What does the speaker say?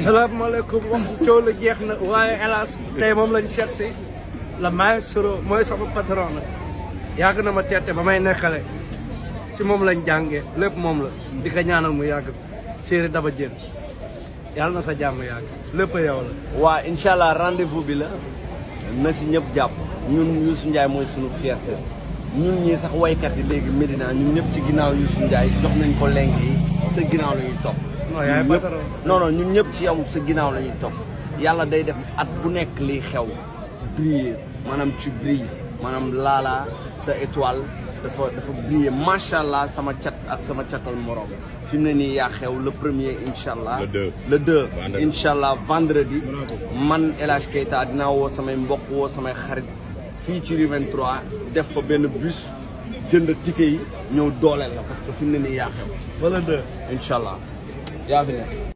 salaamaaleykum waxtu coow la jeex na waaye hélas tey moom lañ seet si la maestro mooy sama patron nag yàgg na ma teete ba may nekkale si moom lañ jàngee lépp moom la di ko ñaanal mu yàgg séeri daba jën yàlla na sa jàmm yàgg lépp a yow la. waa incha allah rendez-vous bi la na si ñëpp jàpp ñun Youssou Ndiaye mooy suñu fierté ñun ñii sax waykat yi léegi Médina ñun ñëpp ci ginnaaw Youssou Ndiaye jox nañ ko leng yi sa ginnaaw la ñuy topp. non ñun ñëpp ci yow sa ginnaaw la ñuy topp yàlla day def at bu nekk liy xew briller maanaam ci brille maanaam laalaa sa étoile dafa briller macha allah sama cat ak sama catal morom fi mu ne nii yaa xew le premier incha allah. le 2 incha allah vendredi. man El Hadj Keita dinaa woo samay mbokk woo samay xarit fii ci rue 23 def fa benn bus jënd ticket yi ñëw dooleel la parce que fi mu ne nii yaa xew. wala 2 incha allah yaa fi ne.